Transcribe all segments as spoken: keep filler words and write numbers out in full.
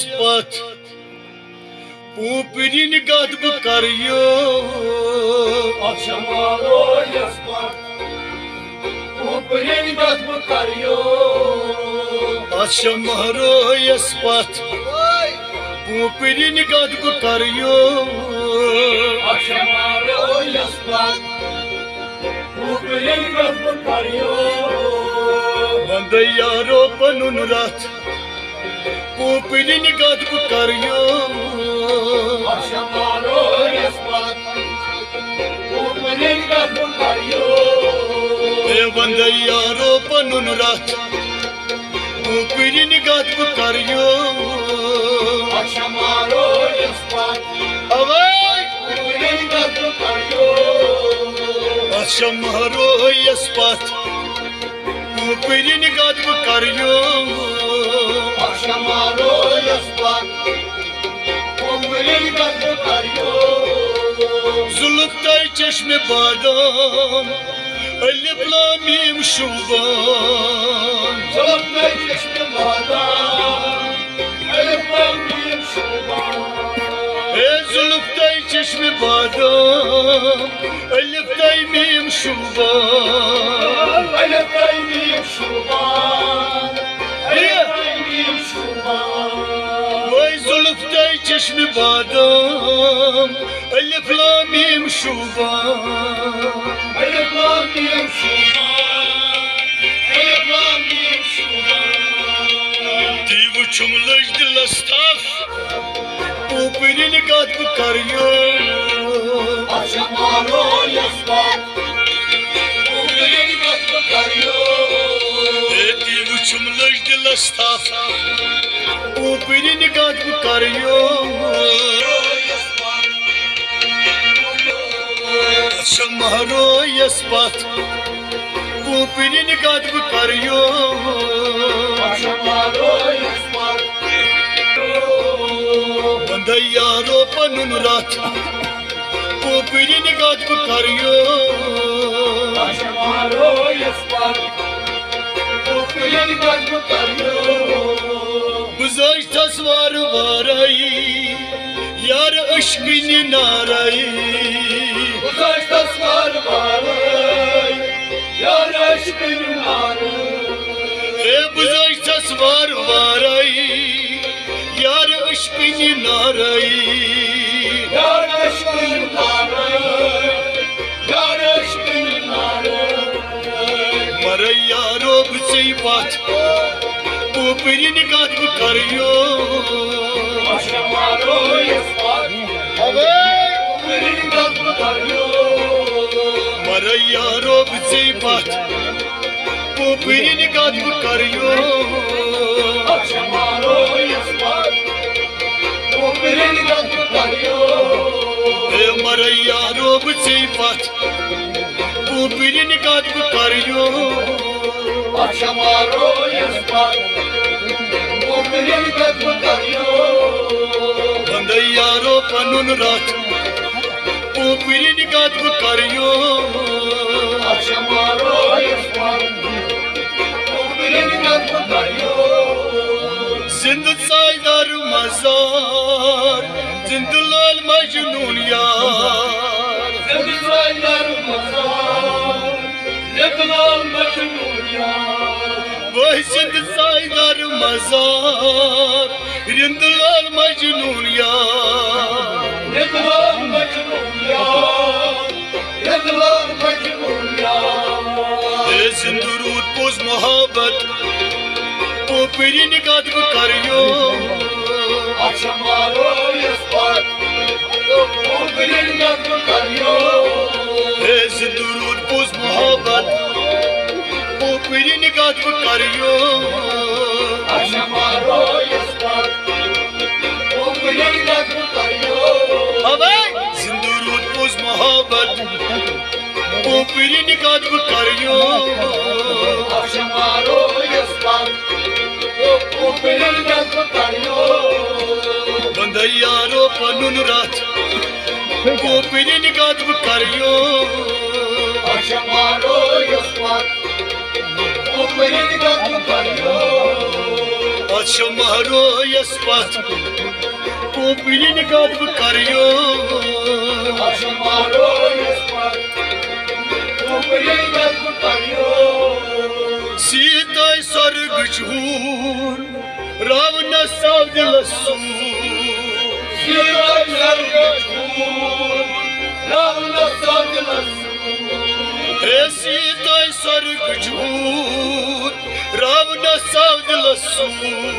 پتھ پوٗپرِنۍ گَتھ بہٕ کَرٕ یوٗ۔ اَتھ چھےٚ مہرویَس پتھ پوٗپرِنۍ گَتھ بہٕ کَرٕ یوٗ۔ اَتھ چھےٚ مہرویَس پتھ پوٗپرِنۍ گَتھ بہٕ کَرٕ یوٗ۔ اَتھ چھےٚ مہرویَس پتھ پوٗپرِنۍ گَتھ بہٕ کَرٕ یوٗ۔ وَندَے یارو پَنُن رَتھ پوٗپرِنۍ گَتھ بہٕ کَرٕ یوٗ۔ اَتھ چھےٚ مہرویَس پتھ پوٗپرِنۍ گَتھ بہٕ کَرٕ یوٗ۔ اے وَندَے یارو پَنُن رَتھ پوٗپرِنۍ گَتھ بہٕ کَرٕ یوٗ۔ اَتھ چھےٚ مہرویَس پتھ اَوَے پوٗپرِنۍ گَتھ بہٕ کَرٕ یوٗ۔ اَتھ چھےٚ مہرویَس پتھ پوٗپرِنۍ گَتھ بہٕ کَرٕ یوٗ۔ اَتھ چھےٚ مہرویَس پتھ پوٗپرِنۍ گَتھ بہٕ کَرٕ یوٗ۔ زُلُف تۄہہِ چشمِ بادام، الف لام میم شوٗبان۔ زُلُف تۄہہِ چشمِ بادام، الف لام میم شوٗبان۔ اے زُلُف تۄہہِ چشمِ بادام، الف تۄہہِ میم شوٗبان۔ الف تۄہہِ میم شوٗبان۔ الف تۄہہِ میم شوٗبان۔ وۄنۍ زُلُف تۄہہِ چشمِ بادام، الف لام میم شوٗبان۔ الف لام میم شوٗبان۔ الف لام میم شوٗبان۔ تی وٕچھُم لٔج دِلَس تَپھ، پوٗپرِنۍ گَتھ بہٕ کَرٕ یوٗ۔ اَتھ چھےٚ مہرویَس پتھ پوٗپرِنۍ گَتھ بہٕ کَرٕ یوٗ۔ اے تی وٕچھُم لٔج دِلَس تَپھ، پوٗپرِنۍ گَتھ بہٕ کَرٕ یوٗ۔ اَتھ چھےٚ مہرویَس پتھ پوٗپرِنۍ گَتھ بہٕ کَرٕ یوٗ۔ اَتھ چھےٚ مہرویَس پتھ وَندَے یارو پَنُن رَتھ پوٗپرِنۍ گَتھ بہٕ کَرٕ یوٗ۔ اَتھ چھےٚ مہرویَس پتھ پوٗپرِنۍ گَتھ بہٕ کَرٕ یوٗ۔ بہٕ زٲج تَس وارٕ وارَے یارٕ عشقٕنۍ نارَے۔ بہٕ زٲج تَس وارٕ وارَے یارٕ عشقٕنۍ نارَے۔ اے بہٕ زٲج تَس وارٕ وارَے یارٕ عشقٕنۍ نارَے۔ یارٕ عشقٕنۍ نارَے۔ یارٕ عشقٕنۍ نارَے۔ مَرَے یارو بہٕ ژےٚ پَتھ پوٗپرِنۍ گَتھ بہٕ کَرٕ یوٗ۔ اَتھ چھےٚ مہرویَس پتھ پوٗپرِنۍ گَتھ بہٕ کَرٕ یوٗ۔ مَرَے یارو بہٕ ژےٚ پَتھ پوٗپرِنۍ گَتھ بہٕ کَرٕ یوٗ۔ اَتھ چھےٚ مہرویَس پتھ پوٗپرِنۍ گَتھ بہٕ کَرٕ یوٗ۔ اے مَرَے یارو بہٕ ژےٚ پَتھ پوٗپرِنۍ گَتھ بہٕ کَرٕ یوٗ۔ اَتھ چھےٚ مہرویَس پتھ پوٗپرِنۍ گَتھ بہٕ کَرٕ یوٗ۔ وَندَے یارو پَنُن رَتھ پوٗپرِنۍ گَتھ بہٕ کَرٕ یوٗ۔ اَتھ چھےٚ مہرویَس پتھ پوٗپرِنۍ گَتھ بہٕ کَرٕ یوٗ۔ زِندٕ ژایہِ دَر مَزار، زِندٕ لٲلۍ مَجنوٗن یار۔ زِندٕ ژایہِ دَر مَزار، زِندٕ لٲلۍ مَجنوٗن یار۔ وٲے زِندٕ ژایہِ دَر مَزار، رِندٕ لٲلۍ مَجنوٗن یار۔ رِندٕ لٲلۍ مَجنوٗن یار۔ رِندٕ لٲلۍ مَجنوٗن یار۔ اے زِندٕ روٗد پوٚز محبت، پوٗپرِنۍ گَتھ بہٕ کَرٕ یوٗ۔ اَتھ چھےٚ مہرویَس پتھ پوٗپرِنۍ گَتھ بہٕ کَرٕ یوٗ۔ اے زِندٕ روٗد پوٚز محبت، پوٗپرِنۍ گَتھ بہٕ کَرٕ یوٗ۔ اَتھ چھےٚ مہرویَس پتھ پوٗپرِنۍ گَتھ بہٕ کَرٕ یوٗ۔ اَوَے زِندٕ روٗد پوٚز محبت، پوٗپرِنۍ گَتھ بہٕ کَرٕ یوٗ۔ اَتھ چھےٚ مہرویَس پتھ پوٗپرِنۍ گَتھ بہٕ کَرٕ یوٗ۔ وَندَے یارو پَنُن رَتھ پوٗپرِنۍ گَتھ بہٕ کَرٕ یوٗ۔ اَتھ چھےٚ مہرویَس پتھ پوٗپرِنۍ گَتھ بہٕ کَرٕ یوٗ۔ شمارو یس پتھ پوپرین گد بہٕ کریو۔ سیٖتٲے سۄرگٕچ ہوٗر راونس آو دِلس سوٗر۔ ہے سیٖتٲے سۄرگٕچ ہوٗر راونس آو دِلس سوٗر۔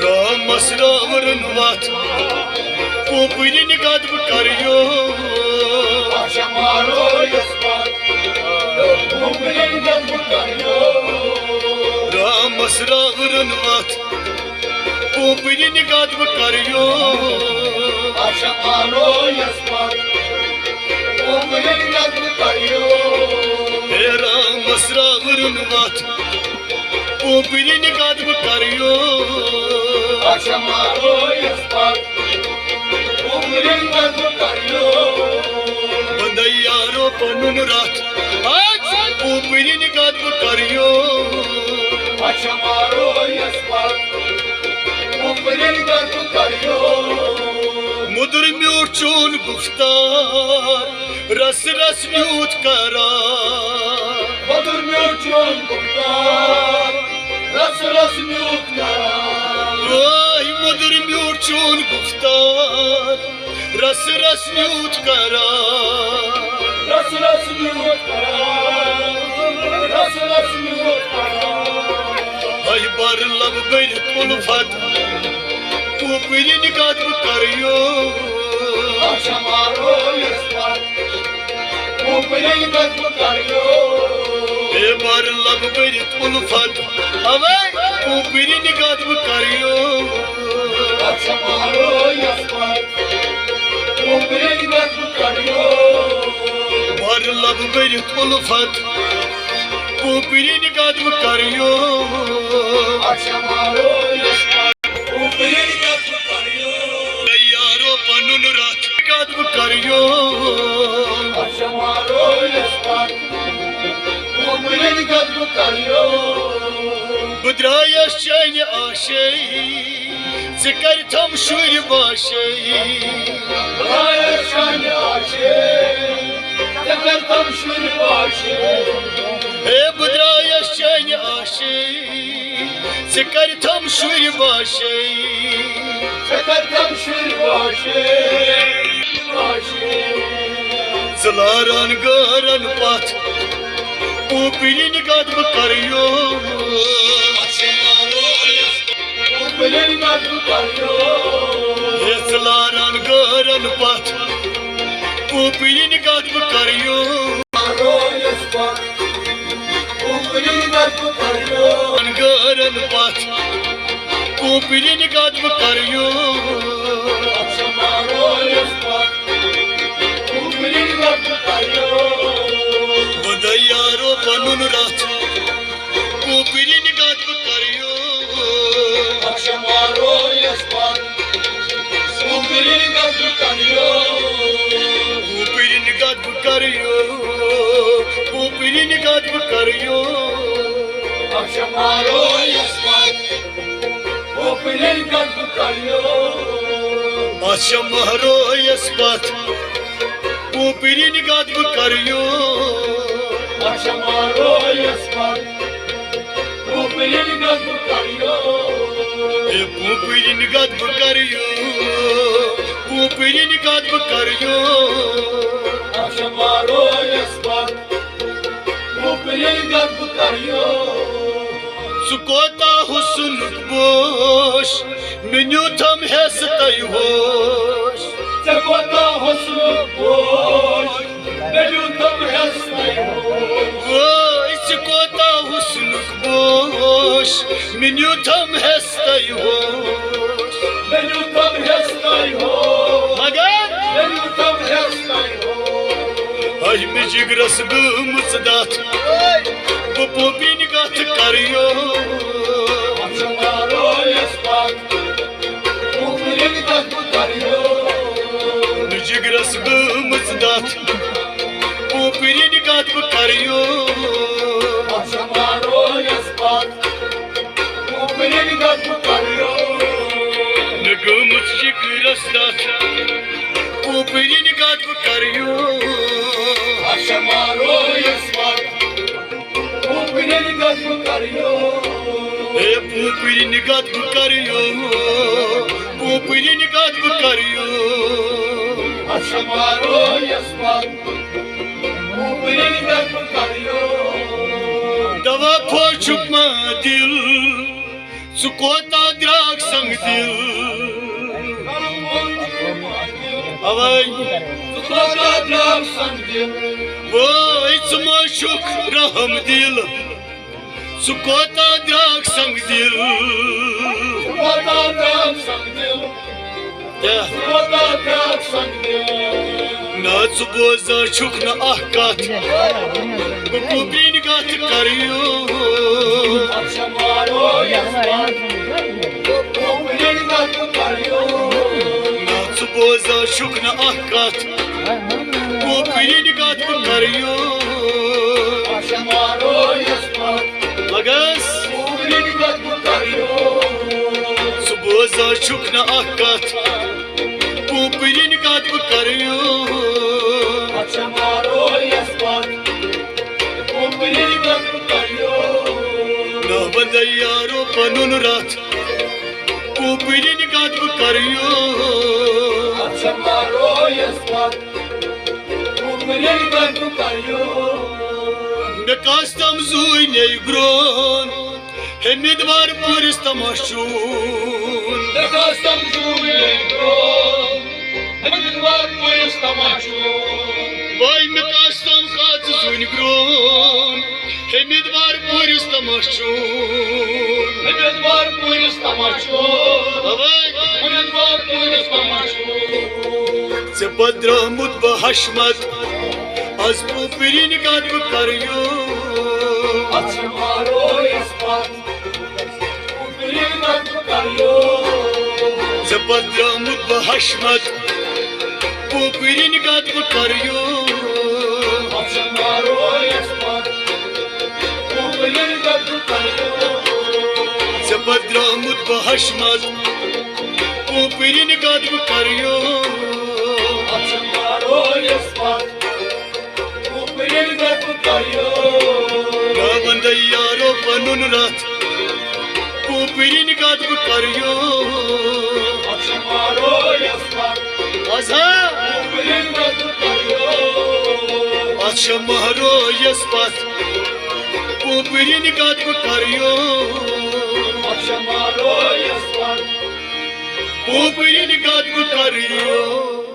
رامس راورن وتھ پوپرین گد بہٕ کریو۔ رامس راورن وتھ پوپرین گد بہٕ کریو۔ ہے رامس راورن وتھ پوپرین گد بہٕ کریو۔ بندے یارو پنُن رتھ آز پوپرین گد بہٕ کریو۔ مُدُر میوٗٹھ چون گُفتار، رس رس میوٗٹھ قرار۔ مُدُر میوٗٹھ چون گُفتار، رس رس میوٗٹھ قرار۔ وٲے مُدُر میوٗٹھ چون گُفتار، رس رس میوٗٹھ قرار۔ رس رس میوٗٹھ قرار، رس رس میوٗٹھ قرار۔ ہے بر لب بٔرِتھ اُلفت پوپرین گد بہٕ کریو۔ ہے بر لب بٔرِتھ اُلفت اوے پوپرین گد بہٕ کریو۔ بر لب بٔرِتھ اُلفت پوپرین گد بہٕ کریو۔ یارو پنُن رتھ گد بہٕ کریو۔ بہٕ درٛایس چانہِ آشے، ژٕ کر تھم شُرۍ باشے۔ ہے بہٕ درٛایس چانہِ آشے، ژٕ کر تھم شُرۍ باشے۔ ژٕ لاران گٲرن پتھ پوپرین گد بہٕ کریو۔ ہے ژٕ لاران گٲرن پتھ پوپرین گد بہٕ کریو۔ گٲرن پتھ پوپرین گد بہٕ کریو۔ بہٕ دے یارو پنُن رتھ پوپرین گد بہٕ کریو۔ پوپرین گد بہٕ کریو۔ پوپرین گد بہٕ کریو۔ اچھا مہرو یس پتھ پوپرین گد بہٕ کریو۔ اے پوپرین گد بہٕ کریو۔ پوپرین گد بہٕ کریو۔ ژٕ کوتاہ حُسنُک پوش، مےٚ نیوٗتھم ہٮ۪س تۄہہِ ہوش۔ ژےٚ کوتاہ حُسنُک پوش، مےٚ نیوٗتھم ہٮ۪س تۄہہِ ہوش۔ وٲے، ژٕ کوتاہ حُسنُک پوش، مےٚ نیوٗتھم ہٮ۪س تۄہہِ ہوش۔ مےٚ نیوٗتھم ہٮ۪س تۄہہِ ہوش۔ مگر مےٚ نیوٗتھم ہٮ۪س تۄہہِ ہوش۔ ہاے مےٚ جگرس گٔمٕژ دتھ، بہٕ پوپرِنۍ کتھ کریو۔ مےٚ جگرس گٔمٕژ دتھ، پوپرِنۍ کتھ بہٕ یو۔ اچھا مارو یس پتھ، پوپرین گد بہٕ کرٕ یو۔ مےٚ گٔمٕژ فِکرس تتھ، پوپرین گد بہٕ کرٕ یو۔ اچھا مارو یس پتھ، پوپرین گد بہٕ کرٕ یو۔ اے پوپرین گد بہٕ کرٕ یو، پوپرین گد بہٕ کرٕ یو۔ اچھا مارو یس پتھ، دوا پھوٚو چھُکھ ما دِل، ژٕ کوتاہ درٛاکھ سنگ دِل۔ اوے۔ ژٕ کوتاہ درٛاکھ سنگ دِل۔ وٲے ژٕ ما چھُکھ رحم دِل، ژٕ کوتاہ درٛاکھ سنگ دِل۔ ژٕ کوتاہ درٛاکھ سنگ دِل۔ کیٛاہ؟ ژٕ کوتاہ بیٛاکھ سنگ دِل۔ نہ ژٕ بوزان چھُکھ نہٕ اکھ کتھ، بہٕ پوپرِنۍ کتھ کرٕ یو۔ اچھا مارو یس پتھ، پوپرِنۍ کتھ کرٕ یو۔ نہ ژٕ بوزان چھُکھ نہٕ اکھ کتھ، پوپرِنۍ کتھ بہٕ کرٕ یو۔ اچھا مارو یس پتھ، لگس۔ پوپرِنۍ کتھ بہٕ کرٕ یو۔ ژٕ بوزان چھُکھ نہٕ اکھ کتھ، پوپرِنۍ کتھ بہٕ کرٕ یو۔ اچھا مارو یس پتھ، پوپرِنۍ کتھ بہٕ کرٕ یو۔ نہ وندے یارو پنُن رتھ، پوپرِنۍ کتھ بہٕ کرٕ یو۔ اچھا مارو یس پتھ، پوپرِنۍ کتھ بہٕ کرٕ یو۔ مےٚ کس تام زوٗنۍ برٛون، ہے مےٚ دوار پوٗرِس تماش چون۔ مےٚ کس تام زوٗنۍ برٛون، ہے مےٚ دوار پوٗرِس تماش چون۔ وای مےٚ کس تام کتھ زوٗنۍ برٛون، ہے مےٚ دوار پوٗرِس تماش چون۔ ہے مےٚ دوار پوٗرِس تماش چون۔ اوے۔ ہے مےٚ دوار پوٗرِس تماش چون۔ ژےٚ پتہٕ درٛامُت بہٕ حشمت، از پوپرِنۍ کتھ بہٕ کرٕ یو۔ اچھا مارو یس پتھ، پوپرِنۍ کتھ بہٕ کرٕ یو۔ ژےٚ پتہٕ درٛامُت بہٕ حشمت، پوپرِنۍ کتھ بہٕ کرٕ یو۔ اچھا مارو یس پتھ، پوپرِنۍ کتھ بہٕ کرٕ یو۔ ژےٚ پتہٕ درٛامُت بہٕ حشمت، پوپرِنۍ کتھ بہٕ کرٕ یو۔ اچھا مارو یس پتھ، پوپرِنۍ کتھ بہٕ کرٕ یو۔ نہ وندے یارو پنُن رتھ، پوپرِنۍ کتھ بہٕ کرٕ یو۔ اچھا مارو یس پتھ، از ہا۔ پوپرِنۍ کتھ بہٕ کرٕ یو۔ اچھا مارو یس پتھ، پوپرِنۍ کتھ بہٕ کرٕ یو۔ اچھا مارو یس پتھ، پوپرِنۍ کتھ بہٕ کرٕ یو۔